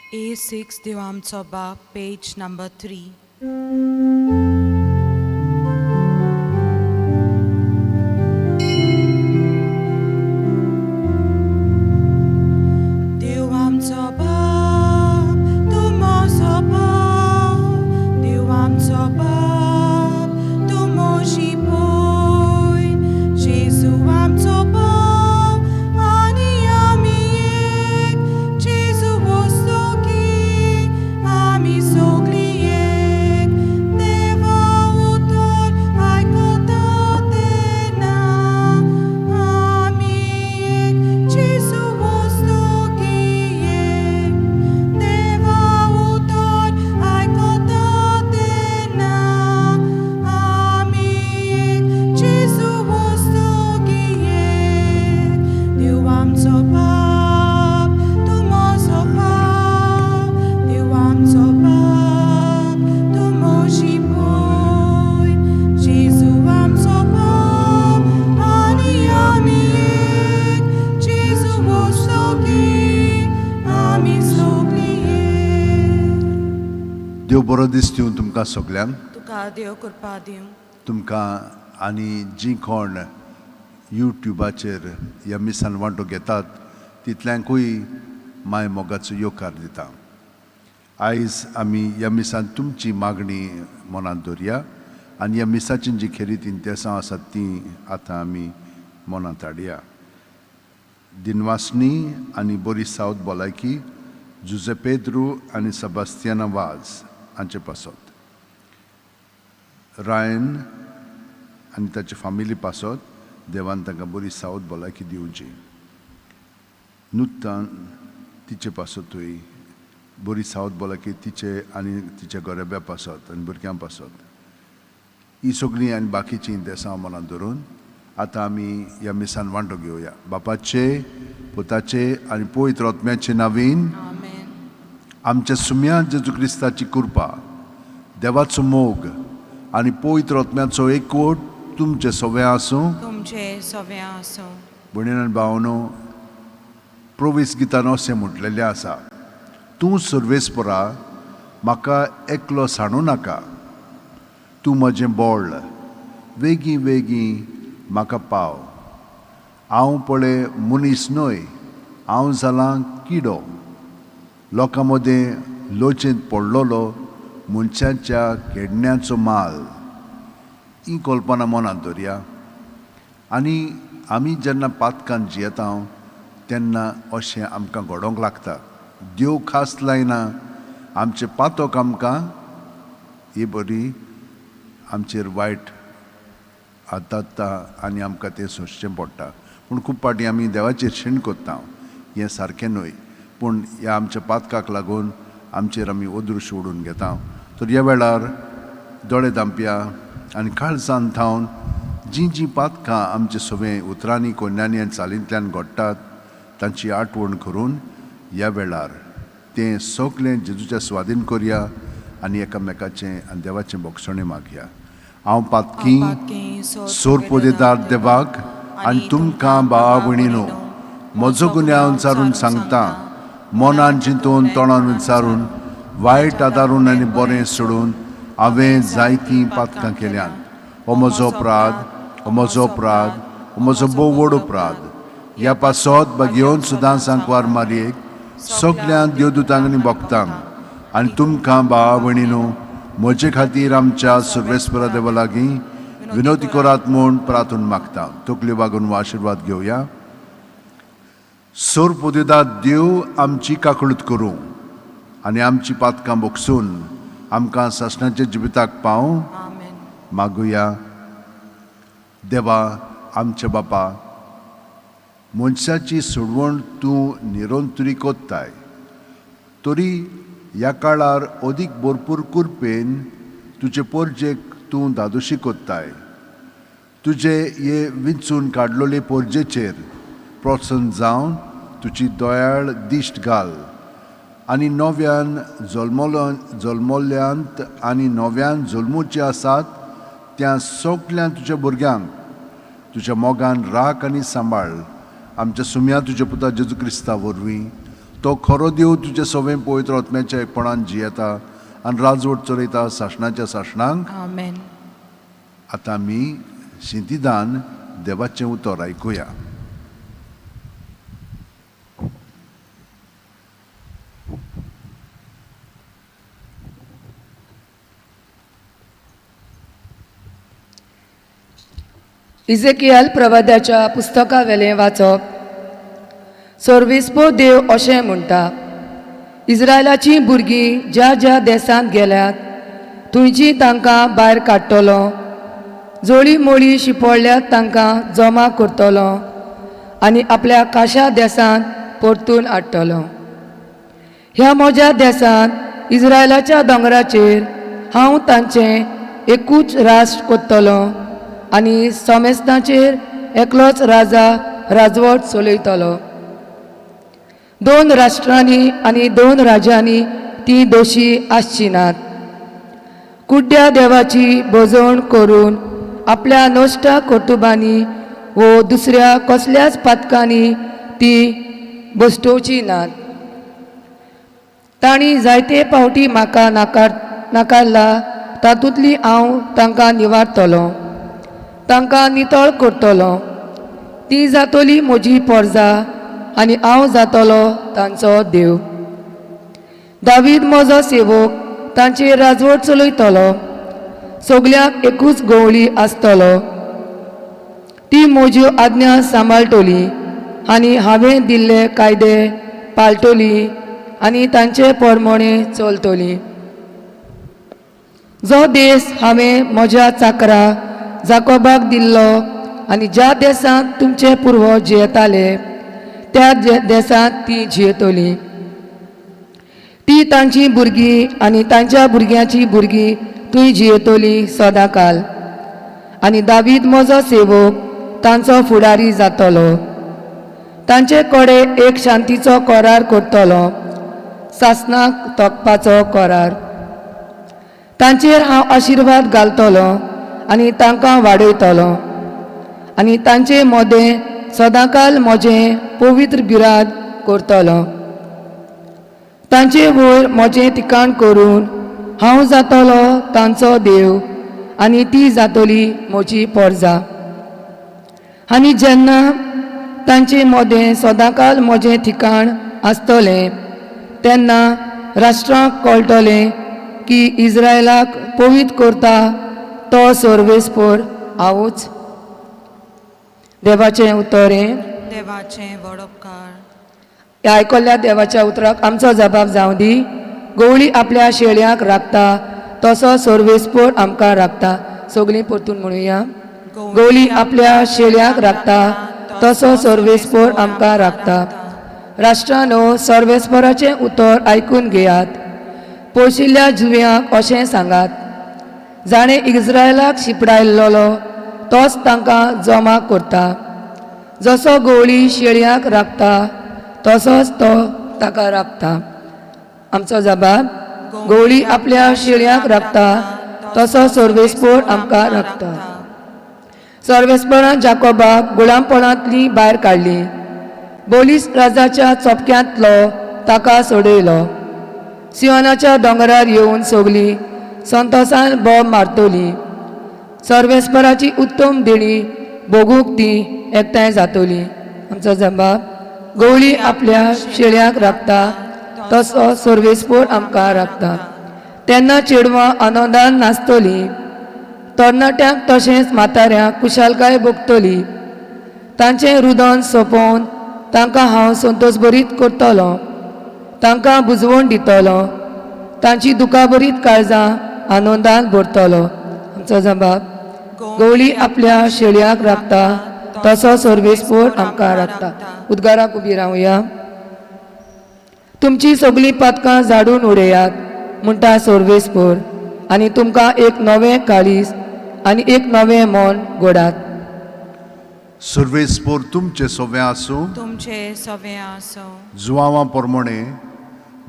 A6 देव आमचो बाप, पेज नंबर 3. देव आमचो बाप, तूं म्हजो बाप, देव आमचो बाप, तूं म्हजी भयण, जेजू आमचो बाप आनी आमी एक, जेजू वस्तुकी आमी सगळीं एक, देवा उतर आयकता तेन्ना आमी एक, जेजू वस्तुकी एक, देवा उतर आयकता तेन्ना आमी एक, जेजू वस्तुकी एक, देव आमचो बाप, तूं म्हजो बाप, देव आमचो बाप, तूं म्हजी भयण, जेजू आमचो बाप आनी आमी एक, जेजू वस्तुकी आमी सगळीं एक. देव बरो दीस दिवं तुमकां सगल्यांक. तुका देव कृपा दिवं. तुमकां आनी जीं कोण युट्युबाचेर ह्या मिसान वांटो घेतात तितल्यांकूय माय मोगाचो येवकार दिता. आयज आमी ह्या मिसान तुमची मागणी मनांत दवरया आनी ह्या मिसाची जी खेरीत इंतेसांव आसात तीं आतां आमी मनांत हाडया. दिनवासनी आनी बरी सावत भलायकी जुजे पेद्रू आनी सेबास्तियाना वाज हांचे पासत, रायन आनी ताचे फामिली पासत देवान तांकां बरी सावत भलायकी दिवची. नुत्तान तिचे पासतूय बरी सावत भलायकी तिचे आनी तिच्या गोरेब्या पासत आनी भुरग्यां पासत. ही सगळीं आनी बाकीचीं इंतेसांव मनांत धरून आतां आमी ह्या मिसान वांटो घेवया. बापाचे, पुताचे आनी पवित्र आत्म्याचे नांवान. आमेन. आमच्या सुम्या जेजू क्रिस्ताची कृपा, देवाचो मोग आनी पवित्र आत्म्याचो एकवट तुमचे सगळें आसूं. तुमचे सगळें आसूं. भयणीन आनी भावनो, प्रोवीस गितान अशें म्हटलेलें आसा, तूं सर्वेस्परा म्हाका एकलो सांडू नाका, तूं म्हजें बळ, वेगीं वेगीं म्हाका पाव. हांव पळय मनीस न्हय, हांव जालां किडो, लोकां मदें लोचेंत पडलेलो मनशाच्या खेडण्याचो माल. ही कल्पना मनांत दवरया आनी आमी जेन्ना पातकान जियेता तेन्ना अशें आमकां घडोवंक लागता. देव खास लायना आमचें पातक आमकां ही बरी आमचेर वायट आताता आनी आमकां तें सोंसचें पडटा. पूण खूब फावटी आमी देवाचेर शीण करता, हें सारकें न्हय. पूण ह्या आमच्या पातकाक लागून आमचेर आमी अदृश्य ओडून घेता. तर ह्या वेळार दोळे धांपया आनी काळजान थावन जीं जीं पातकां आमचे सगळें उतरांनी, कोन्यांनी आनी चालींतल्यान घडटात तांची आठवण करून ह्या वेळार तें सगळें जेजूच्या स्वाधीन करया आनी एकामेकाचें आनी देवाचें भोगसणें मागया. हांव पातकी सोरपोदेदार देवाक आनी तुमकां भावा भयणीनो म्हजो गुन्यांव विचारून सांगता. मनान चिंतून, तोंडान विचारून, वायट आदारून आनी बरें सोडून हांवें जायतीं पातकां केल्यांत. हो म्हजो अपराध, हो म्हजो अपराध, हो म्हजो भोव व्हड अपराध. ह्या पासत बागेवन सुद्दां सांकवार मारयेक, सगळ्या देवदूतांक आनी भक्तांक आनी तुमकां भावा भयणीनो म्हजे खातीर आमच्या सर्वेस्परा देवा लागीं विनवती करात म्हूण प्रार्थून मागता. तकल्यो बागून आशिर्वाद घेवया. सोर पुदेदात देव आमची काकळूत करूं आनी आमची पातकां बोगसून आमकां सासणाच्या जिविताक पावूं. आमेन. मागुया. देवा आमच्या बापा, मनशाची सोडवण तूं निरंतरी कोत्ताय, तरी ह्या काळार अदीक भरपूर कृपेन तुजे पोरजेक तूं धादोशी कोत्ताय. तुजे हे विंचून काडलेले पोरजेचेर प्रोत्साहन जावन तुजी दयाळ दिश्ट घाल आनी नव्यान जल्मलो जल्मल्यांत आनी नव्यान जल्मुचे आसात त्या सगल्या तुज्या भुरग्यांक तुज्या मोगान राख आनी सांबाळ. आमच्या सुम्या तुज्या पुता जेजू क्रिस्ता वरवीं तो खरो देव तुजे सवें पवित्र आत्म्याच्या एकपणान जियेता आनी राजवट चलयता सासणाच्या सासणांक. आमेन. आतां आमी शिंतिदान देवाचें उतर आयकुया. इजेकियल प्रवाद्याच्या पुस्तकावेलें वाचप. सर्वेस्पो देव अशें म्हणटा, इस्रायलाचीं भुरगीं ज्या ज्या देसांत गेल्यात थंयची तांकां भायर काडटलो, जोळी मोळी शिंपडल्यात तांकां जमा करतलो आनी आपल्या काशा देसांत परतून हाडटलो. ह्या म्हज्या देसांत इस्रायलाच्या दोंगराचेर हांव तांचें एकूच राष्ट्र करतलो आनी समेस्तांचेर एकलोच राजा राजवट चलयतलो. दोन राष्ट्रांनी आनी दोन राज्यांनी ती दोशी आसची नात. कुड्ड्या देवाची भजवण करून आपल्या नश्टा कर्तुबांनी वो दुसऱ्या कसल्याच पातकांनी ती बसटोवची नात. तांणी जायते फावटी म्हाका नाकारला, तातूंतली हांव तांकां निवारतलो, तांकां नितळ करतलो. ती जातली म्हजी पोरजा आनी हांव जातलो तांचो देव. दावीद म्हजो सेवक तांचेर राजवट चलयतलो, सगल्यांक एकूच गवळी आसतलो. ती म्हज्यो आज्ञा सांबाळटली आनी हांवें दिल्ले कायदे पाळटली आनी तांचे प्रमाणे चलतली. जो देश हांवें म्हज्या चाकरा जाकोबाक दिल्लो आनी ज्या देसांत तुमचे पुर्वज जियेताले त्या देसांत ती जियेतली. ती तांची भुरगीं आनी तांच्या भुरग्यांची भुरगीं थंय जियेतली सदांकाल. आनी दावीद म्हजो सेवक तांचो फुडारी जातलो. तांचे कडेन एक शांतीचो करार करतलो, सासणाक तोखपाचो करार. तांचेर हांव आशिर्वाद घालतलो आनी तांकां वाडयतलो आनी तांचे मदें सदांकाल म्हजें पवित्र बिराद करतलो. तांचे वयर म्हजें ठिकाण करून हांव जातलो तांचो देव आनी ती जातली म्हजी पोरजा. आनी जेन्ना तांचे मदें सदांकाल म्हजें ठिकाण आसतलें तेन्ना राष्ट्रांक कळटलें की इस्रायलाक पवित्र करता तो सर्वेस्पर हांवूच. देवाचें उतर हें. देवाचें व्हड उपकार. ह्या आयकल्ल्या देवाच्या उतराक आमचो जबाब जावं दी. गवळी आपल्या शेळयांक राखता तसो सर्वेस्पर आमकां राखता. सगळीं परतून म्हणुया. गवळी आपल्या शेळयांक राखता तसो सर्वेस्पर आमकां राखता. राष्ट्रानो सर्वेस्पराचें उतर आयकून घेयात. पयशिल्ल्या जुव्यांक अशें सांगात, जाणें इस्रायलाक शिंपडायल्लो तोच तांकां जमा करता. जसो गवळी शेळयांक राखता तसोच तो ताका राखता. आमचो जबाब, गवळी आपल्या शेळयांक राखता तसो सर्वेस्पर आमकां राखता. सर्वेस्परान जाकोबाक गुलामपणांतली भायर काडली, बोलीस राजाच्या चोपक्यांतलो ताका सोडयलो. सियोनाच्या दोंगरार येवन सगलीं संतोसान बोब मारतली. सर्वेस्पराची उत्तम देणी भोगूंक ती एकठांय जातली. आमचो जबाब, गवळी आपल्या शेळयांक राखता तसो सर्वेस्पर आमकां राखता. तेन्ना चेडवां आनंदान नाचतलीं, तरणाट्यांक तशेंच म्हाताऱ्यांक कुशालकाय भोगतली. तांचें रुदन सोंपोवन तांकां हांव संतोशभरीत करतलो, तांकां बुजवण दितलो, तांची दुखाभरीत काळजां आनंदान भरतलो. आमचो जबाब, गवळी आपल्या शेळयांक राखता तसो सर्वेस्पर आमकां राखता. उद्गाराक उबी रावया. तुमची सगळीं पातकां झाडून उडयात म्हणटा सर्वेस्पर, आनी तुमकां एक नवें काळीज आनी एक नवें मन घोडात. सर्वेस्पर तुमचें सवें आसूं. तुमचें सवें आसूं. जुवांवा प्रमाणे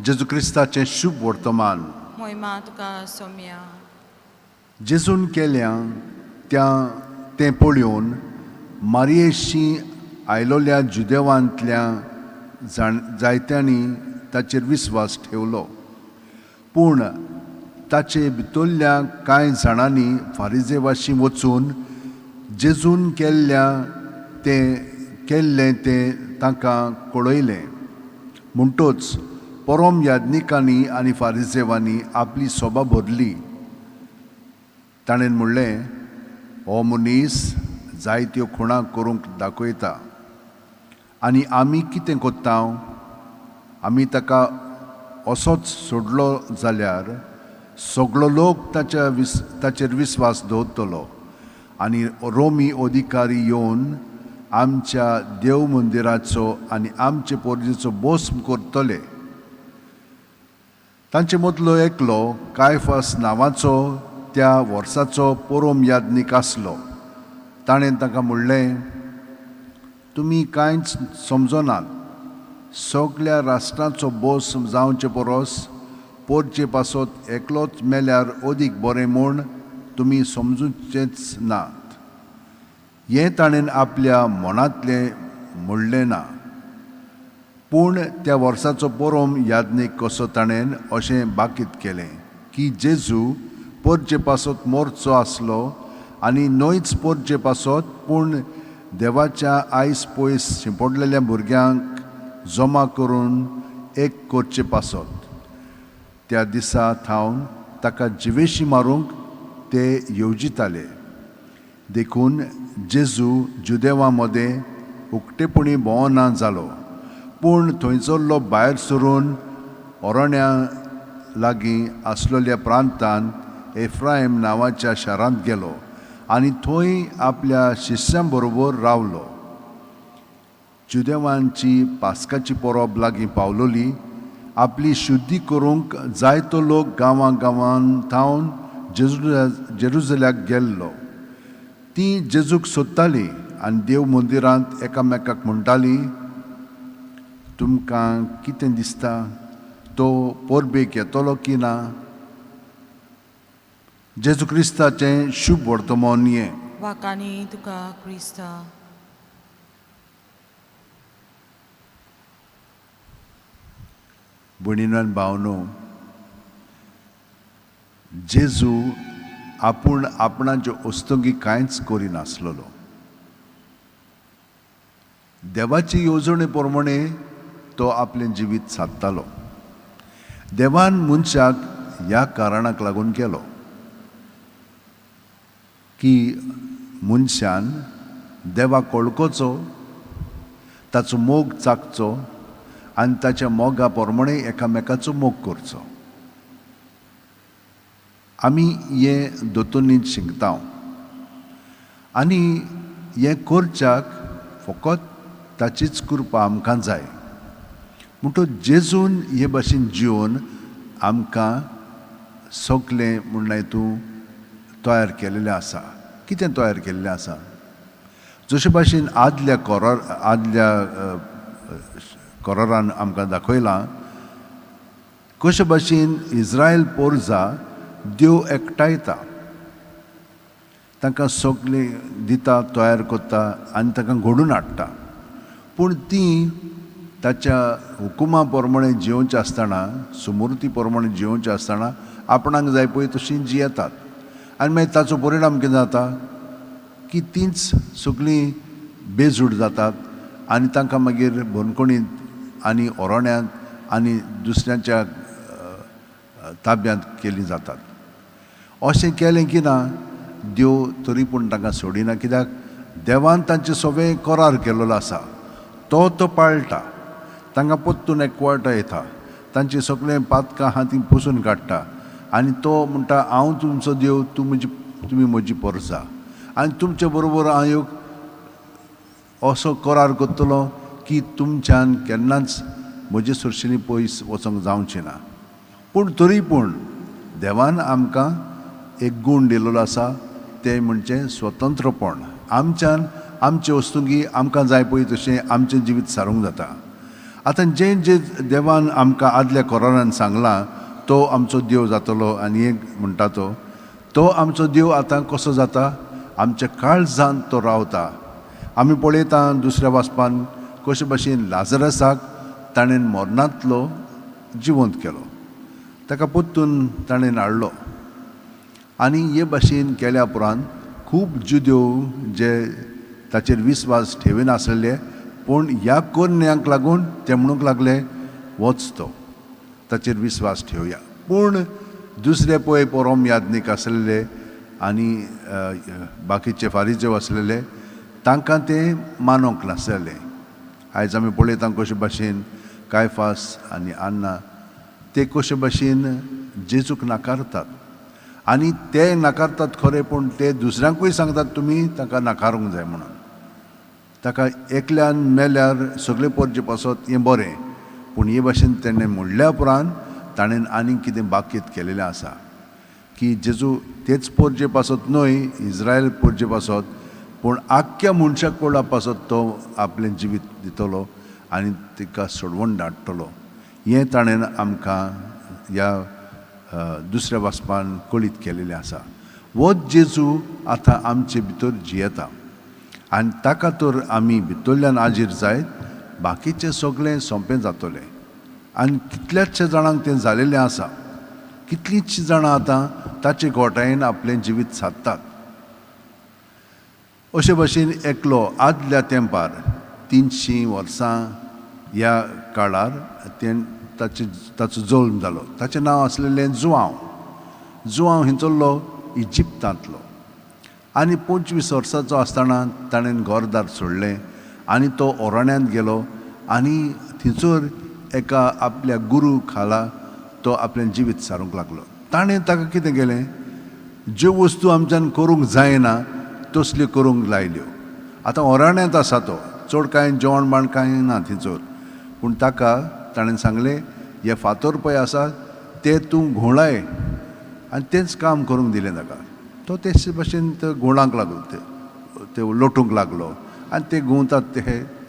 जेजू क्रिस्ताचें शुभ वर्तमान. मोहिमा तुका सोम्या. जेजून केल्या त्या तें पळोवन मारयेशी आयलोल्या जुदेवांतल्या जायत्यांनी ताचेर विस्वास ठेवलो. पूण ताचे भितरल्या कांय जाणांनी फारिजेवाशी वचून जेजून केल्लें तें तांकां कळयलें. म्हणटच परोम याज्ञिकांनी आनी फारिजेवांनी आपली सभा भरली. ताणें म्हणलें, हो मनीस जायत्यो खुणां करूंक दाखयता आनी आमी कितें कोत्ता? आमी ताका असोच सोडलो जाल्यार सगळो लोक ताचेर विस्वास दवरतलो आनी रोमी अधिकारी येवन आमच्या देव मंदिराचो आनी आमचे पोरजेचो बोस्म करतले. तांचे मदलो एकलो कायफास नांवाचो त्या वर्साचो परोम याज्ञीक आसलो. ताणें तांकां म्हणलें, तुमी कांयच समजनात. सगल्या राष्ट्रांचो बोस जावचे परस पोरचे पासत एकलोच मेल्यार अदीक बरें म्हूण तुमी समजूचेच नात. हें ताणें आपल्या मनांतलें म्हणलें ना, पूण त्या वर्साचो परोम याज्ञीक कसो ताणें अशें बाकीत केलें की जेजू पोरचे पासत मोरचो आसलो आनी न्हयच पोरचे पासत पूण देवाच्या आयस पयस शिंपडलेल्या भुरग्यांक जमा करून एक करचे पासत. त्या दिसा थावन ताका जिवेशी मारूंक ते येवजिताले. देखून जेजू जुदेवा मदें उक्तेपणी भोंवना जालो, पूण थंयसरलो भायर सरून अरण्या लागीं आसलेल्या प्रांतान एफ्रायम नांवाच्या शारांत गेलो आनी थंय आपल्या शिष्यां बरोबर रावलो. जुदेवांची पास्काची परब लागीं पावलोली. आपली शुद्धी करूंक जायतो लोक गांवां गांवान थावन जेरुजल्याक गेल्लो. ती जेजूक सोदताली आनी देव मंदिरांत एकामेकाक म्हणटाली, तुमकां कितें दिसता, तो परबेक येतलो की ना? जेजू क्रिस्ताचें शुभ वर्तमान हें. वाकानी तुका क्रिस्ता. भयणीनो आनी भावनो, जेजू आपूण आपणाच्यो वस्तुंगी कांयच करिनासलेलो. देवाची येवजणे प्रमाणे तो आपलें जिवीत सादतालो. देवान मनशाक ह्या कारणाक लागून केलो की मनशान देवाक वळखचो, ताचो मोग चाखचो आनी ताच्या मोगा प्रमाणे एकामेकाचो मोग करचो. आमी हें दोतोनींत शिकता आनी हें करच्याक फकत ताचीच कृपा आमकां जाय. म्हणटच जेजून हे भाशेन जिवन आमकां सगलें म्हणल्यार तूं तयार केलेलें आसा. कितें तयार केल्लें आसा? जशे भाशेन आदल्या कोरारान आमकां दाखयलां कशे भाशेन इस्रायल पोरजा देव एकठांयता, तांकां सगळें दिता, तयार करता आनी तांकां घडून हाडटा. पूण तीं ताच्या हुकुमा प्रमाणे जियोवचें आसतना, सुमूर्ती प्रमाणे जियोवचें आसतना आपणाक जाय पळय तशीं जियेतात आनी मागीर ताचो परिणाम कितें जाता की तींच सगळीं बेजूड जातात आनी तांकां मागीर बंदखणींत आनी ओरण्यांत आनी दुसऱ्यांच्या ताब्यांत केलीं जातात. अशें केलें की ना देव तरी पूण तांकां सोडिना, कित्याक देवान तांचे सगळें करार केल्लो आसा, तो तो पाळटा. तांकां परतून एकवटा येता, तांची सगळें पातकां आहा तीं पुसून काडटा आनी तो म्हणटा, हांव तुमचो देव, तुमी म्हजी परसा आनी तुमचे बरोबर हांव एक असो करार करतलो की तुमच्यान केन्नाच म्हजे सरशींनी पयस वचोंक जावचें ना. पूण तरी पूण देवान आमकां एक गूण दिलेलो आसा, तें म्हणजे स्वतंत्रपण. आमच्यान आमचे वस्तुंगी आमकां जाय पळय तशें आमचें जिवीत सारूंक जाता. आतां जें जें देवान आमकां आदल्या कोरारान सांगलां तो आमचो देव जातलो आनी एक म्हणटा तो आमचो देव आतां कसो जाता, आमच्या काळजांत तो रावता. आमी पळयता दुसऱ्या वाचपान कशे भाशेन लाजरसाक ताणें मरणांतलो जिवंत केलो, ताका परतून ताणें हाडलो. आनी हे भाशेन केल्या उपरांत खूब जुदेव जे ताचेर विस्वास ठेविनासले, पूण ह्या करण्यांक लागून ते म्हणूंक लागले वच तो, ताचेर विस्वास ठेवया. पूण दुसरे पळय पोरोम याज्ञीक आसलेले आनी बाकीचे फारीजेव आसलेले तांकां ते मानूंक नासलेले. आयज आमी पळयता कशे भाशेन कायफास आनी अन्ना ते कशे भाशेन जेजूक नाकारतात, आनी ते नाकारतात खरें, पूण ते दुसऱ्यांकूय सांगतात तुमी ताका नाकारूंक जाय म्हणून. ताका एकल्यान मेल्यार सगळे पोरचे पासत हें बरें, पूण हे भाशेन तेणें म्हणल्या उपरांत ताणें आनीक कितें बाकीत केलेलें आसा की जेजू तेच पोरचे पासत न्हय, इज्रायल पोरचे पासत, पूण आख्ख्या मनशाक कोडा पासत तो आपलें जिवीत दितलो आनी तिका सोडवण धाडटलो. हें ताणें आमकां ह्या दुसऱ्या वाचपान कळीत केलेलें आसा. हो जेजू आतां आमचे भितर जियेता आनी ताका तर आमी भितरल्यान आजीर जायत बाकीचें सगळें सोंपें जातलें. आनी कितल्याचशे जाणांक तें जालेलें आसा, कितलींचशीं जाणां आतां ताचे गोठायेन आपलें जिवीत सादतात. अशे भाशेन एकलो आदल्या तेंपार 300 वर्सां ह्या काळार तें ताचो जल्म जालो. ताचें नांव आसलेलें जुआंव. जुआंव हिंचल्लो इजिप्तांतलो आनी 25 वर्सांचो आसतना ताणें घरदार सोडलें आनी तो ओरण्यांत गेलो आनी थंयसर एका आपल्या गुरू खाला तो आपलें जिवीत सारूंक लागलो. ताणें ताका कितें केलें, ज्यो वस्तू आमच्यान करूंक जायना तसल्यो करूंक लायल्यो. आतां ओरण्यांत आसा तो, चड कांय जेवण बाण कांय ना थंयसर, पूण ताका ताणें सांगलें हे फातर पळय आसा ते तूं घुंवडाय, आनी तेंच काम करूंक दिलें ताका. तो तेच भाशेन तो घुंवडांक लागलो, ते लोटूंक लागलो आनी ते घुंवतात ते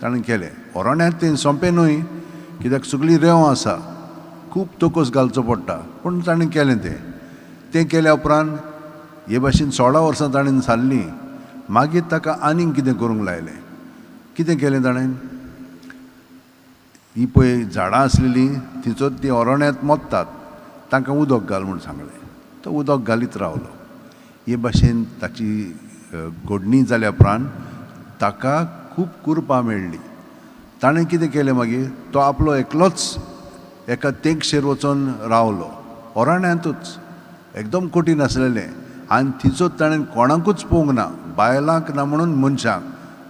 ताणें केलें. ओरण्यांत तें सोंपें न्हय, कित्याक सगळी रेंव आसा, खूब तोकोस घालचो पडटा, पूण ताणें केलें तें. तें केल्या उपरांत हे भाशेन 16 वर्सां ताणें सारलीं. मागीर ताका आनीक कितें करूंक लायलें. कितें केलें ताणें, ही पळय झाडां आसलेलीं थंयसर तीं ओरण्यांत मोत्तात, तांकां उदक घाल म्हूण सांगलें. तो उदक घालीत रावलो. हे भाशेन ताची घडणी जाल्या उपरांत ताका खूब कुरपा मेळ्ळी. ताणें कितें केलें मागीर, तो आपलो एकलोच एका तेंगशेर वचोन रावलो, ओरण्यांतूच, एकदम कठीण आसलेलें. आनी थंयसर ताणें कोणाकूच पळोवंक ना, बायलांक ना म्हणून मनशांक,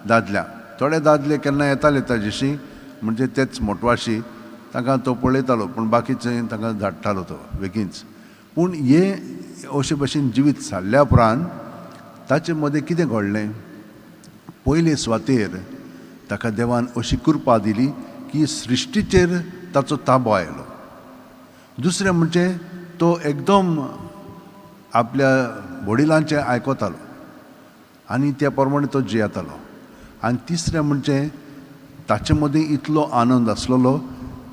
दादल्यांक. थोडे दादले केन्ना येताले ताजेशी, म्हणजे तेच मोटवाशी, तांकां तो पळयतालो, पूण बाकीचे तांकां धाडटालो तो बेगीनच. पूण हे अशे भाशेन जिवीत सारल्या उपरांत ताचे मदें कितें घडलें, पयले सुवातेर ताका देवान अशी कृपा दिली की सृश्टीचेर ताचो ताबो आयलो. दुसरें म्हणजे तो एकदम आपल्या वडिलांचें आयकतालो आनी त्या प्रमाणे तो जियेतालो. आनी तिसरें म्हणजे ताचे मदीं इतलो आनंद आसलेलो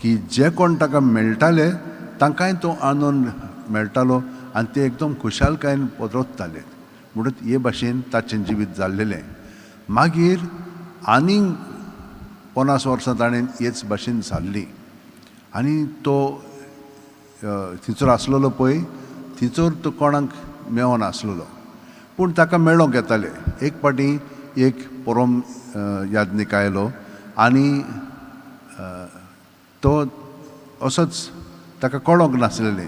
की जे कोण ताका मेळटाले तांकांय तो आनंद मेळटालो आनी ते एकदम खुशालकायेन पदरताले. म्हणून हे भाशेन ताचें जिवीत जाल्लेलें. मागीर आनीक 50 वर्सां ताणें हेच भाशेन सारली आनी तो थंयसर आसलेलो पळय थंयसर तो कोणाक मेळनासलेलो, पूण ताका मेळोंक येताले. एक फावटी एक पोरोम याज्ञीक आयलो आनी तो असोच ताका कळोंक नासलेलें,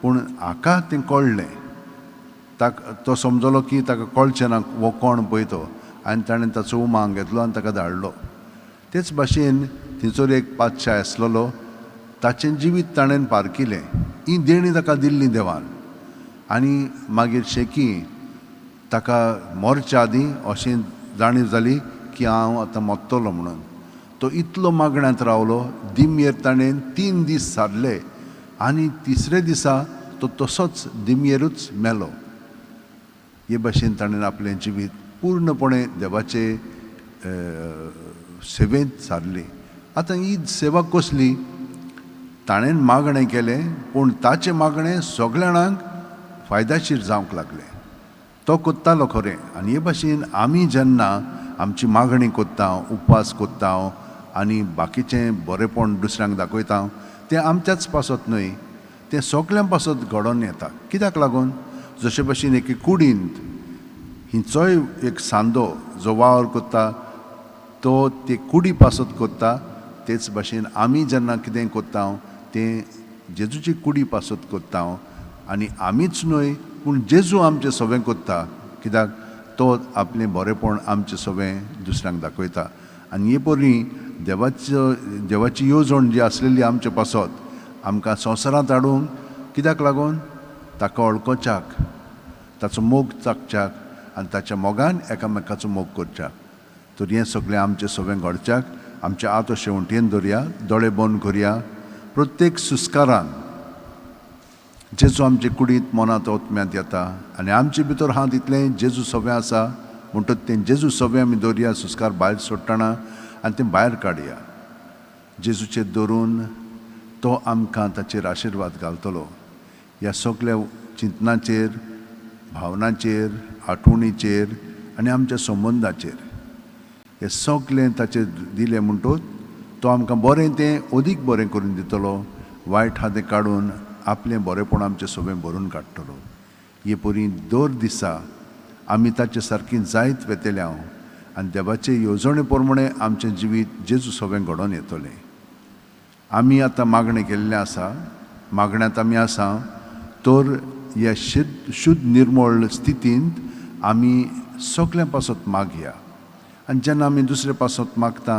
पूण हाका तें कळ्ळें. ताका तो समजलो की ताका कळचें ना हो कोण पळय तो, आनी ताणें ताचो उमांग घेतलो आनी ताका धाडलो. तेच भाशेन थंयसर एक पातशाय आसलेलो, ताचें जिवीत ताणें पारखिलें. ही देणी ताका दिल्ली देवान. आनी मागीर शेकी ताका मरच्या आदीं अशें जाणीव जाली की हांव आतां मरतलो म्हणून. तो इतलो मागण्यांत रावलो, दिमयेर ताणें 3 दीस सारले आनी तिसरे दिसा तो तसोच दिमयेरूच मेलो. हे भाशेन ताणें आपलें जिवीत पूर्णपणे देवाचे सेवेंत सारली. आतां ही सेवा कसली, ताणें मागणें केलें, पूण ताचें मागणें सगळ्या जाणांक फायदेशीर जावंक लागलें. तो कोत्तालो खरें. आनी हे भाशेन आमी जेन्ना आमची मागणी कोत्ता, उपवास कोत्ता, आनी बाकीचें बरेंपण दुसऱ्यांक दाखयता तें आमच्याच पासत न्हय, तें सगल्यां पासत घडोवन येता. कित्याक लागून? जशे भशेन एके कुडींत हिंचोय एक सांदो जो वावर करता तो ते कुडी पासत करता, तेच भाशेन आमी जेन्ना कितें करता तें जेजूची कुडी पासत करता. आनी आमीच न्हय पूण जेजू आमचें सगळें करता, कित्याक तो आपलें बरेंपण आमचें सगळें दुसऱ्यांक दाखयता. आनी हे परी देवाची येवजण जी आसलेली आमचे पासत आमकां संवसारांत हाडूंक, कित्याक लागून? ताका वळखोच्याक, ताचो मोग चाकच्याक आनी ताच्या मोगान एकामेकाचो मोग करच्याक. तर हें सगळें आमचें सगळें घडच्याक आमच्या हात अशें वण्टीन दवरया, दोळे बंद करया. प्रत्येक सुस्कारान जेजू आमचे कुडींत मनांत ओतम्यांत येता आनी आमचे भितर हात इतलें जेजू सगळें आसा म्हणटच तें जेजू सगळें आमी दवरया सुस्कार भायर सोडटना आनी तें भायर काडया. जेजूचेर दवरून तो आमकां ताचेर आशिर्वाद घालतलो. ह्या सगल्या चिंतनाचेर, भावनाचेर, आठवणीचेर आनी आमच्या संबंदाचेर हे सगळें ताचेर दिलें म्हणटच तो आमकां बरें तें अदीक बरें करून दितलो, वायट आहा तें काडून आपलें बरेंपण आमचें सगळें भरून काडटलो. हे परी दर दिसा आमी ताचे सारकी जायत वेतले हांव आनी देवाचे येवजणे प्रमाणे आमचें जिवीत जेजू सगळें घडोवन येतलें. आमी आतां मागणें केल्लें आसा, मागण्यांत आमी आसा, तर ह्या शुद्ध निर्मळ स्थितींत आमी सगळ्यां पासत मागया. आनी जेन्ना आमी दुसरे पासत मागता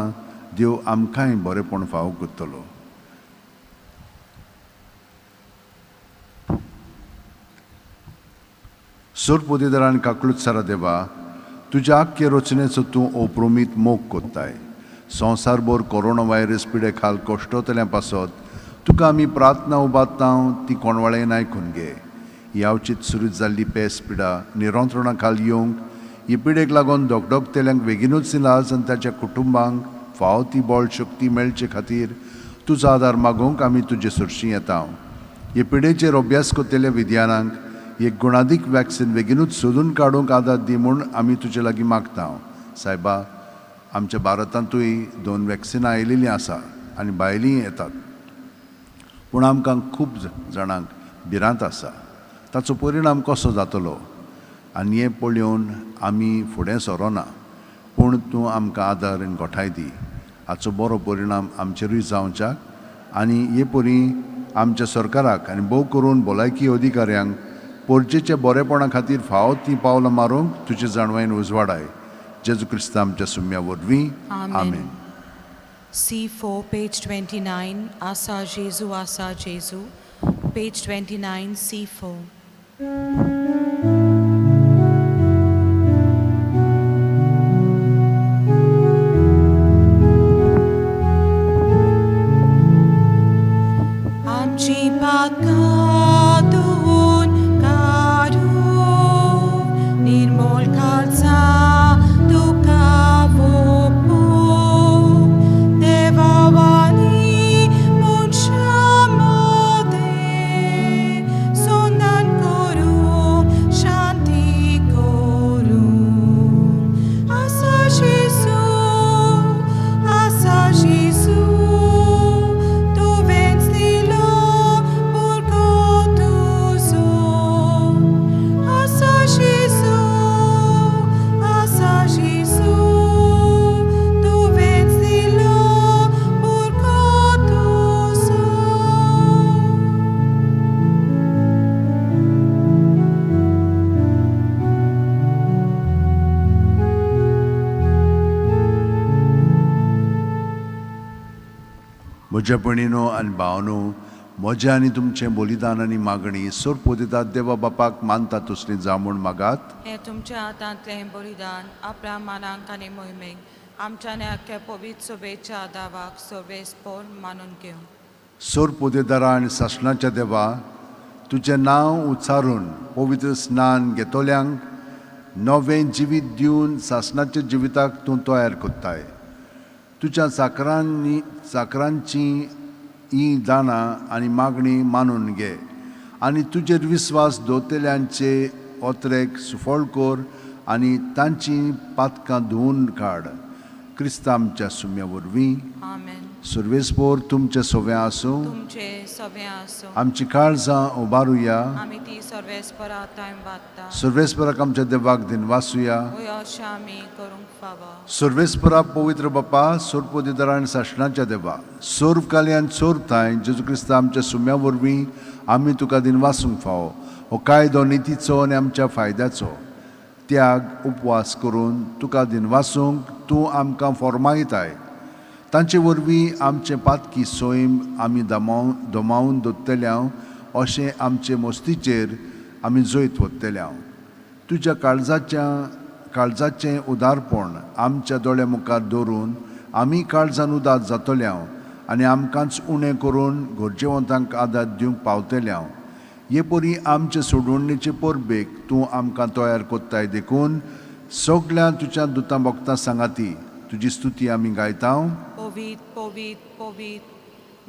देव आमकांय बरेंपण फावो करतलो. सोरपोदेदार आनी काकलूत सारा देवा, तुज्या आख्खे रचनेचो तूं ओप्रोमीत मोग कोत्ताय. संवसारभर कोरोना व्हायरस पिडे खाल कश्टतल्या पासत तुका आमी प्रार्थना उबारता ती कोणवाळेन आयकून घे. ही आवचीत सुरू जाल्ली पेस पिडा निरंत्रणा खाल येवंक ही पिडेक लागून धगधगतेल्यांक बेगीनूच इलाज आनी ताच्या कुटुंबांक फावो ती बळ शक्ती मेळचे खातीर तुजो आदार मागूंक आमी तुजे सरशी येता. हे पिडेचेर अभ्यास करतल्या विद्यानांक एक गुणादीक वॅक्सिन बेगीनूच सोदून काडूंक आदार दी म्हूण आमी तुजे लागीं मागता. सायबा, आमच्या भारतांतूय 2 वॅक्सिनां आयिल्लीं आसा आनी भायलींय येतात, पूण आमकां खूब जाणांक भिरांत आसा ताचो परिणाम कसो जातलो आनी हें पळोवन आमी फुडें सरोना, पूण तूं आमकां आदार आनी गोठाय दी. हाचो बरो परिणाम आमचेरूय जावच्याक आनी हे परी आमच्या सरकाराक आनी भोव करून भलायकी अधिकाऱ्यांक पोरजेच्या बरेपणा खातीर फावो तीं पावलां मारूंक तुजे जाणवायेन उजवाडाय. जेजू क्रिस्ता आमच्या सुम्या वरवीं, आमेन. C4, page 29, Asa Jesu, Asa Jesu, page 29, C4. आमची पातकां धुवन काडून निर्मोल काळजा तुका वोपून देवावानी मनशां मदें संदान करूं शांती करूं. आसा जेजू, आसा जेजू, तुवेंच दिलो भुरगो तुजो. आसा जेजू, आसा जेजू, तुवेंच दिलो भुरगो तुजो. म्हज्या भयणीनो आनी भावनो, म्हजें आनी तुमचें बलिदान आनी मागणी सोरपोदितात देवा बापाक मानता तसली जावं म्हूण मागात. हें तुमच्या हातांतलें हें बलिदान आपल्या मानांक आनी मोहिमेक आमच्या आनी आख्ख्या पवित्र सभेच्या दावाक सर्वेस्पोर मानून घेवं. सोरपोदेदारा आनी सासणाच्या देवा, तुजें नांव उच्चारून पवित्र स्नान घेतल्यांक नवें जिवीत दिवन सासणाच्या जिविताक तूं तयार करताय. तुज्या चाकरांची ही दानां आनी मागणी मानून घे आनी तुजेर विस्वास दवरतल्यांचे ओतरेक सुफळ कर आनी तांची पातकां धुवून काड. क्रिस्ता आमच्या सुम्या वरवीं. आमेन. सर्वेस्पोर तुमचे सोव्या आसूं. तुमचे सगळे आसूं. आमची काळजां उबारुया. आमी ती सर्वेस्परा थंय बांदता. सर्वेस्पराक आमच्या देवाक दिनवासुया. वय अशें आमी करूंक फावो. सर्वेस्परा पवित्र बापा, सोरपोदिदारा आनी सासणाच्या देवा, सोर्व काली आनी सोर्व थांय जेजू क्रिस्ता आमच्या सुम्या वरवीं आमी तुका दिनवासूंक फावो. हो कायदो नितीचो आनी आमच्या फायद्याचो. त्याग उपवास करून तुका दिनवासूंक तूं आमकां फॉर्मायताय. तांचे वरवीं आमचें पातकी सैम आमी दमावन दवरतले अशें आमचे मस्तीचेर आमी जैत वतले. तुज्या काळजाचें उदारपण आमच्या दोळ्या मुखार दवरून आमी काळजान उदार जातले आनी आमकांच उणें करून गरजेवंतांक आदार दिवंक पावतले. हे परी आमचे सोडवणेचे परबेक तूं आमकां तयार कोत्ताय. देखून सगळ्या तुज्या दुतां भक्तां सांगाती तुजी स्तुती आमी गायता. पवीत पवीत पवीत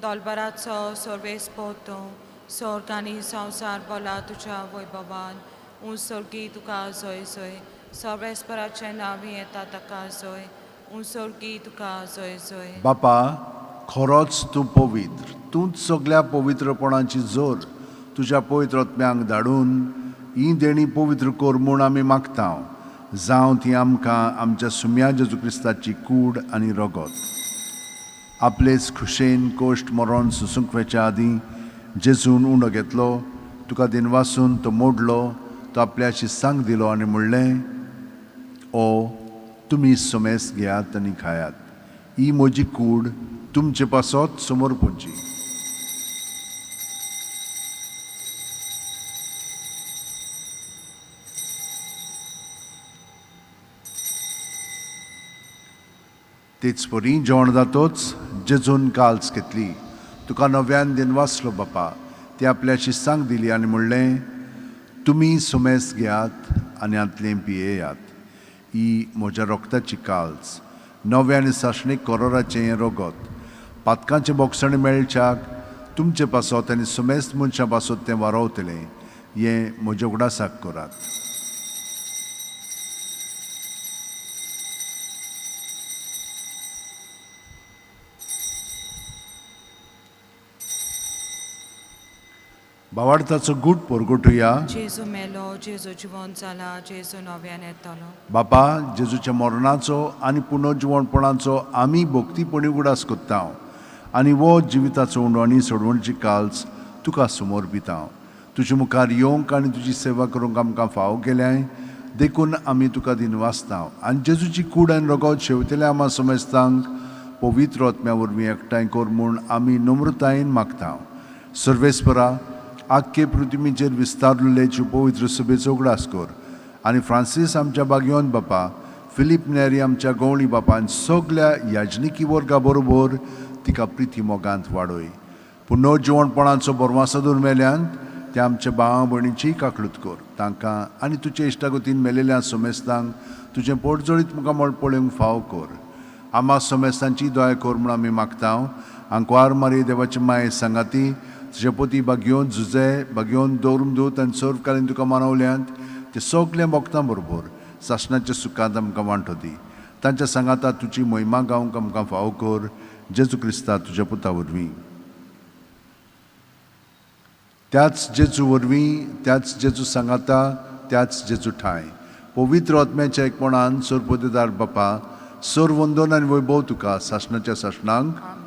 दोलबराचो सर्वेस्पोर तूं, स्वर्ग आनी संवसार बोला तुज्या वैभवान. उंच स्वर्गी तुका जय जय. सर्वेस्पराचें नांव येता ताका जय. उंच स्वर्गी तुका जय जय. बापा, खरोच तूं पवित्र, तूंच सगळ्या पवित्रपणाची जोर. तुज्या पवित्र आत्म्यांक धाडून ही देणी पवित्र कर म्हूण आमी मागता. जावं ती आमकां आमच्या सुम्या जेजू क्रिस्ताची कूड आनी रगत. आपलेच खुशेन कोश्ट मरण सोसूंक वचच्या आदीं जेजून उंडो घेतलो, तुका दिनवासून तो मोडलो, तो आपल्या शिस्तांक दिलो आनी म्हणलें, ओ तुमी समेस घेयात आनी खायात. ही म्हजी कूड तुमचे पासत समोर पुंची. तेच परी जेवण जातोच जेजून काल्स घेतली, तुका नव्यान दिनवासलो बापा, ती आपल्या शिस्तांक दिली आनी म्हणलें, तुमी सुमेस घेयात आनी हांतलें पियेयात. ही म्हज्या रोगताची काल्स, नव्या आनी सासणीक कोरोराचें हें रगत. पातकांचें बोगसणें मेळच्याक तुमचे पासत आनी सुमेस्त मनशां पासत तें वारोवतलें. हें म्हज्या उगडासाक करात. भावार्थाचो गूट परगटुया. जेजू मेलो, जेजू जिवन जाला, जेजू नव्यान येतलो. बापा, जेजूच्या मरणाचो आनी पुनर्जिवणपणाचो आमी भक्तीपणी उगडास कोत्ता आनी वो जिविताचो उंडो आनी सोडवणची काल्स तुका समोर पिता. तुजे मुखार येवंक आनी तुजी सेवा करूंक आमकां फावो केल्याय देखून आमी तुका दिनवासता. आनी जेजूची कूड आनी रगत शेवतल्या आमा समेस्तांक पवित्र आत्म्या वरवीं एकठांय कर म्हूण आमी नम्रतायेन मागता. सर्वेस्परा, आख्खे पृथ्वीचेर विस्तारलेले पवित्र सभेचो उगडास कर आनी फ्रांसीस आमच्या बागयोन बापा, फिलीप नेरी आमच्या गवळी बापान सगल्या याजनिकी वर्गा बरोबर तिका प्रिती मोगांत वाडय. पुनर्जिवणपणाचो बरवासो दवर मेल्यान त्या आमच्या भावा भयणीची काकळूत कर. तांकां आनी तुजे इश्टागतीन मेलेल्या समेस्तांक तुजें पोटजळीत मुखामळ पळोवंक फाव कर. आमा समेस्तांची दया कर म्हूण आमी मागता. आंकवार मारी देवाची माये सांगाती तुजे पोती बागयोन झुजे बागयोन दवरून दूत आनी सर्वकालीन तुका मानवल्यांत ते सगळे भक्तां बरोबर सासणाच्या सुखांत आमकां वांटो दी. तांच्या सांगाता तुजी महिमा गावंक आमकां फावो कर. जेजू क्रिस्ता तुज्या पुता वरवीं. त्याच जेजू वरवीं, त्याच जेजू सांगाता, त्याच जेजू ठांय पवित्र आत्म्याच्या एकपणान सरपोदेदार बापा, सर वंदन आनी वैभव तुका सासणाच्या सासणांक. आमेन.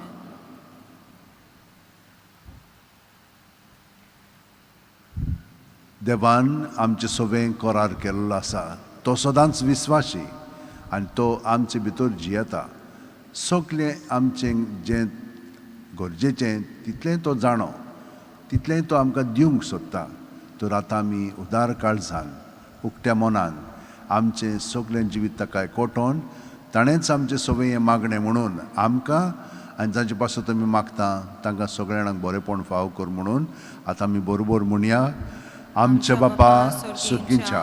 देवान आमचे सवें करार केल्लो आसा. तो सदांच विस्वाशी आनी तो आमचे भितर जियेता. सगळें आमचें जें गरजेचें तितलें तो जाणो, तितलें तो आमकां दिवंक सोदता. तर आतां आमी उदार काळजान उक्त्या मनान आमचें सगळें जिवीत ताका एकवटोन ताणेंच आमचें सगळें हें मागणें म्हणून आमकां आनी तांचे पासत आमी मागता तांकां सगळ्या जाणांक बरेंपण फावो कर म्हणून आतां आमी बरोबर म्हणया. आमच्या बापा सुर्गींच्या,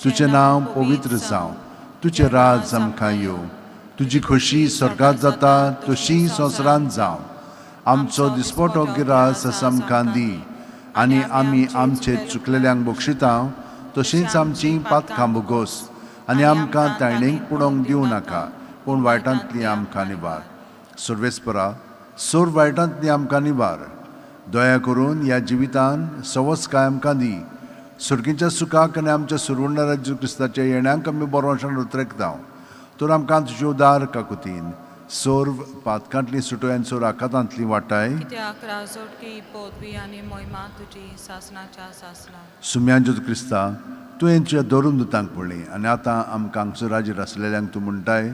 तुजें नांव पवित्र जावं, तुजें राज आमकां येवं, तुजी खोशी स्वर्गात जाता तशी संवसारांत जावं. आमचो दिसपटो गिरास आसा आमकां दी आनी आमी आमचे चुकलेल्यांक बक्षिता तशींच आमचीं पातकां भोगोस आनी आमकां तायणेक पुडोवंक दिवं नाका, पूण वायटांतली आमकां निवार. सर्वेस्परा, सर्व वायटांतली आमकां निवार. दया करून ह्या जिवितान सवसकाय आमकां दी. सर्गीच्या सुखाक आनी आमच्या सुरवणारा जेजू क्रिस्ताच्या येण्याक आमी बरोवशान उतरेकता. तर आमकां तुज्यो उदार काकुतीन सर्व पातकांतली सुटोय आनी सर्व आकातांतली वाटाय. कित्याक राजोटकी पदवी आनी मोहिमा तुजी सासणाच्या सासणा. सुम्यान जेजू क्रिस्ता, तुवें तुज्या धरून दुतांक पळय आनी आतां आमकां हांगसर राजीर आसलेल्यांक तूं म्हणटाय,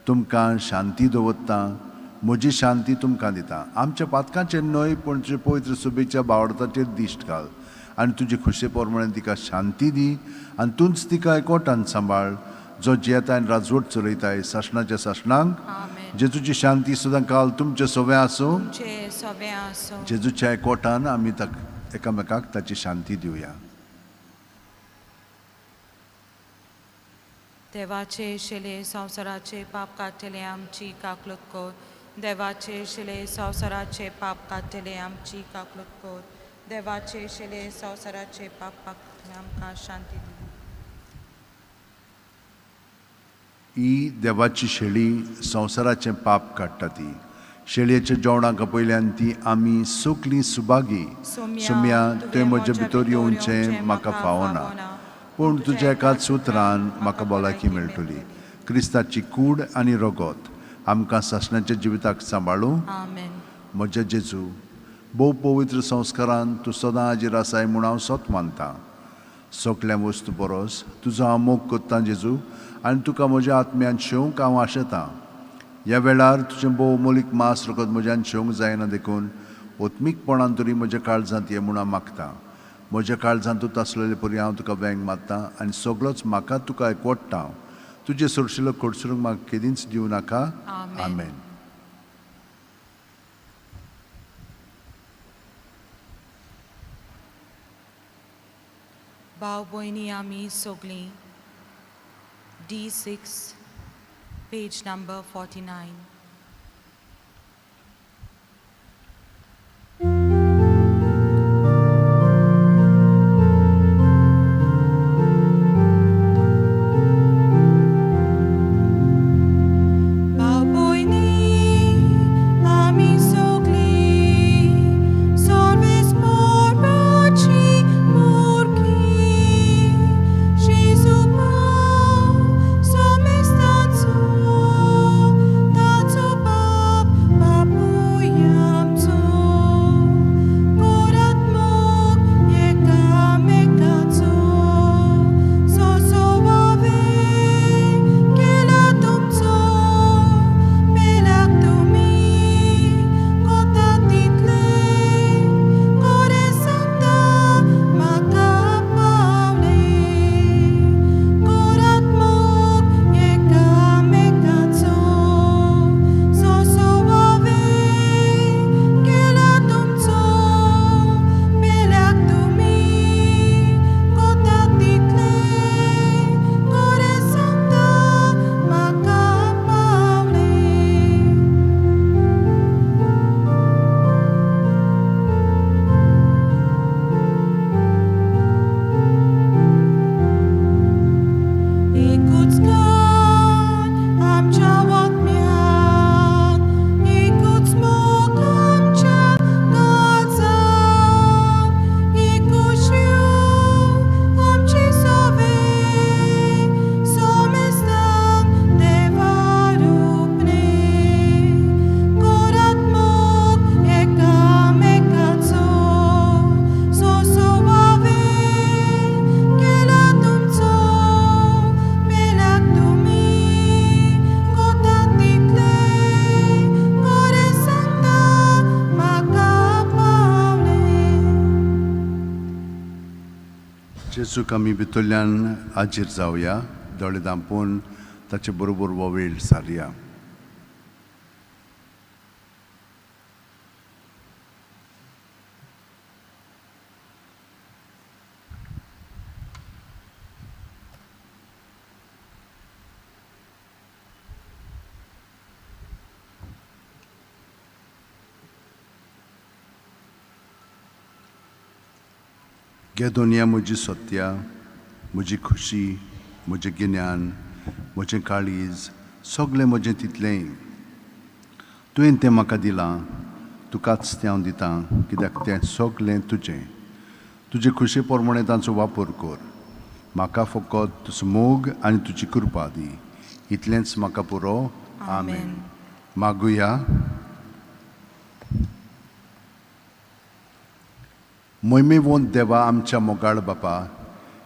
तुमकां शांती दवरता, म्हजी शांती तुमकां दिता. आमच्या पातकांचेर न्हय पूण तुजे पवित्र सुबेच्या बावडताचेर दिश्ट घाल आनी तुजे खुशे प्रमाणे तिका शांती दी आनी तूंच तिका एकवटान सांबाळ, जो जियेता आनी राजवट चलयताय सासणाच्या सासणांक. आमेन. जेजूची शांती सदां काल तुमचे सवें आसूं. तुमचे सवें आसूं. जेजूच्या एकवटान आमी एकामेकाक ताची शांती दिवया. देवाचे शिले संवसाराचे पाप काडटले आमची काकलूत कर. देवाचे शिले संवसाराचे पाप काडटले आमची काकलूत कर. देवाचे शिले संवसाराचे पाप काडटले आमकां शांती दी. ही देवाची शेळी संवसाराचें पाप काडटा. ती शेळयेच्या जेवणाक पयल्यान ती आमी सगलीं सुभागी. सुम्या, तुवें म्हजे भितर येवचें म्हाका फावना, पूण तुज्या एकाच उतरान म्हाका भलायकी मेळटली. क्रिस्ताची कूड आनी रगत आमकां सासणाच्या जिविताक सांबाळूं. आमेन. म्हज्या जेजू, भोव पवित्र संस्कारान तूं सदां हाजीर आसाय म्हूण हांव सत मानतां. सगल्या वस्तू परस तुजो हांव मोग करतां जेजू, आनी तुका म्हज्या आत्म्यान शेवंक हांव आशेतां. ह्या वेळार तुजें भोव मोलीक मांस रगत म्हज्यान शेवंक जायना, देखून ओत्मीकपणान तरी म्हज्या काळजांत ये म्हूण हांव मागतां. म्हज्या काळजांत तूं आसलेले परी हांव तुका वेंग मारतां आनी सगळोच म्हाका तुका एकवटता. तुजें सोरशिलो कडसरूंक म्हाका केदींच दिवं नाका. आमेन. भाव भयणी, आमी सगळीं D6 page number 49. भाव भयणी, आमी सगळीं सर्वेस्पराची मुर्की जेजू पाव सोमेस्तांचो ताचो बाप बापूय आमचो करात मोग एकामेकाचो जसो हांवें केला तुमचो मेल्याक तुमी कोता तितले खरें सांगता म्हाका पावले करात मोग एकामेकाचो जसो हांवें केला तुमचो मेल्याक तुमी कोता तितले खरें सांगता म्हाका पावले. एकूच गान आमच्या आत्म्यात, एकूच मोग आमच्या काळजात, एकूच जीव आमचे सवे सोमेस्तान देवा रूपने करात मोग एकामेकाचो जसो हांवें केला तुमचो मेल्याक तुमी कोता तितले खरें सांगता म्हाका पावले. जेजूक आमी भितरल्यान हाजीर जावया, दोळे धांपून ताचे बरोबर हो वेळ सारया. घे दुनिया म्हजी सत्या, म्हजी खुशी, म्हजें गिन्यान, म्हजें काळीज, सगळें म्हजें तितलेंय. तुवें तें म्हाका दिलां, तुकाच तें हांव दितां, कित्याक तें सगळें तुजें. तुजे खुशे प्रमाणें तांचो वापर कर. म्हाका फकत तुजो मोग आनी तुजी कृपा दी, इतलेंच म्हाका पुरो. आमेन. मागुया. मोहिमेवंत देवा, आमच्या मोगाळ बापा,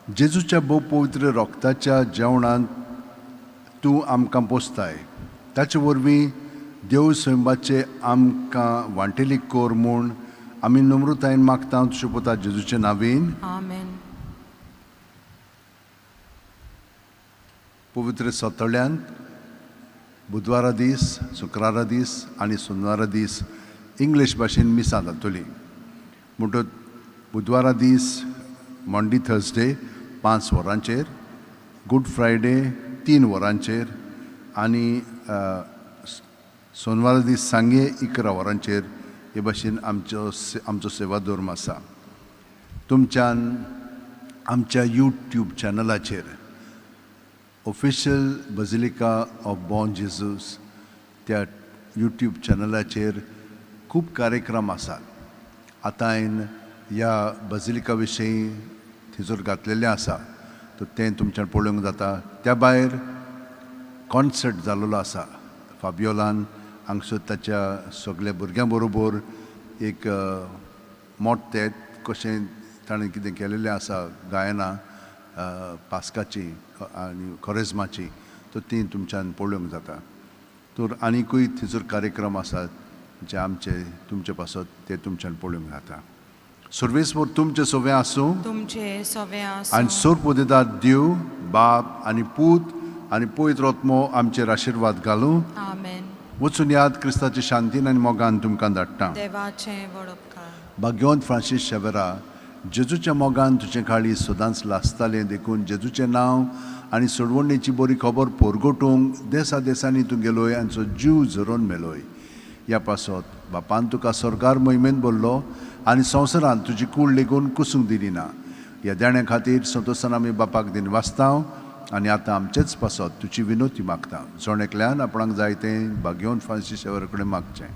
जेजूच्या भोव पवित्र रोगताच्या जेवणांत तूं आमकां पोसताय. ताचे वरवीं देव सैंबाचे आमकां वांटेली कर म्हूण आमी नम्रतायेन मागता तुज्या पुता जेजूचे नांवेन. आमेन. पवित्र सतळ्यांत बुधवारा दीस, शुक्रारा दीस आनी सोनवारा दीस इंग्लीश भाशेन मिसां जातलीं. म्हणटच बुधवारा दीस मंडी थर्सडे 5 वरांचेर, गूड फ्रायडे 3 वरांचेर आनी सोनवारा दीस सांगे 11 वरांचेर हे भाशेन आमचो सेवा धर्म आसा. तुमच्यान आमच्या यूट्यूब चॅनलाचेर official basilica of Bom Jesus त्या यूट्यूब चॅनलाचेर खूब कार्यक्रम आसात. आतां हांवें ह्या बजिलिका विशीं थंयसर घातलेलें आसा, तर तें तुमच्यान पळोवंक जाता. त्या भायर कॉन्सर्ट जाल्लो आसा फाबियोलान हांगसर ताच्या सगल्या भुरग्यां बरोबर एक मोटें कशें ताणें कितें केलेलें आसा गायनां पास्काची आनी खोरेजमाची, तर ती तुमच्यान पळोवंक जाता. तर आनिकूय थंयसर कार्यक्रम आसात जे आमचे तुमचे पासत ते तुमच्यान पळोवंक जाता. सर्वेस्पर तुमचें सगळें आसूं. तुमचे सगळें आसूं. आनी सोरपोदेदार देव बाप आनी पूत आनी पवित्र आत्मो आमचेर आशिर्वाद घालूं. आमेन. वचून याद क्रिस्ताचे शांतीन आनी मोगान तुमकां धाडटा. देवाचें व्हड उपकार. भाग्यवंत फ्रांसीस शेवेरा, जेजूच्या मोगान तुजें काळीज सदांच लासतालें, देखून जेजूचें नांव आनी सोडवणेची बरी खबर पोरगोटूंक देसा देसांनी तूं गेलोय आनी जीव झरोवन मेलोय. ह्या पासत बापान तुका सरकार मोहिमेंत भरलो आनी संवसारांत तुजी कूड लेगून कुसूंक दिली ना. ह्या देण्या खातीर संतोसान आमी बापाक दिन वाचता आनी आतां आमचेच पासत तुजी विनोती मागता. जण एकल्यान आपणाक जाय तें भाग्यवंत फ्रांसीस शेवेरा कडेन मागचें.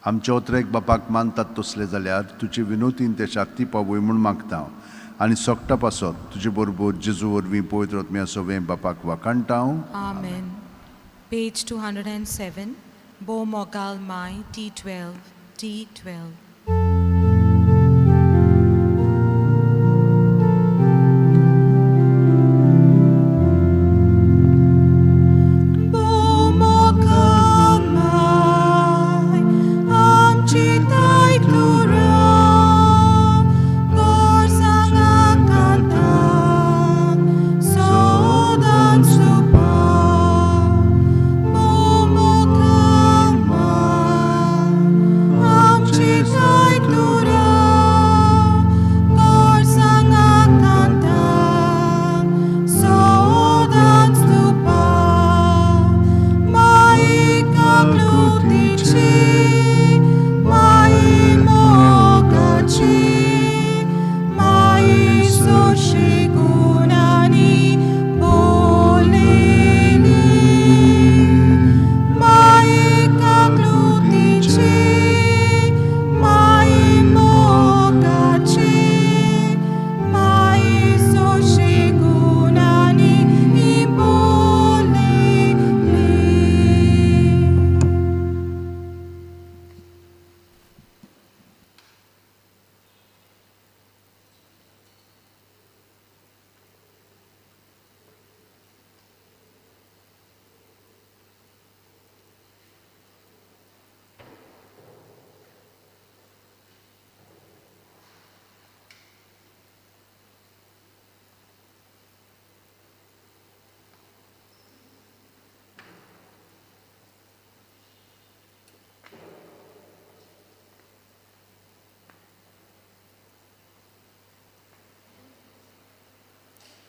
आमचे ओत्रेक बापाक मानतात तसले जाल्यार तुजे विनोतीन ते शाक्ती पावय म्हूण मागता आनी सोकटा पासत तुजे बरोबर जेजू वरवीं पवित्र आत्म्या सवें बापाक वाखाणटा हांव. आमेन. पेज 207, बो मोगाल my T12, T12.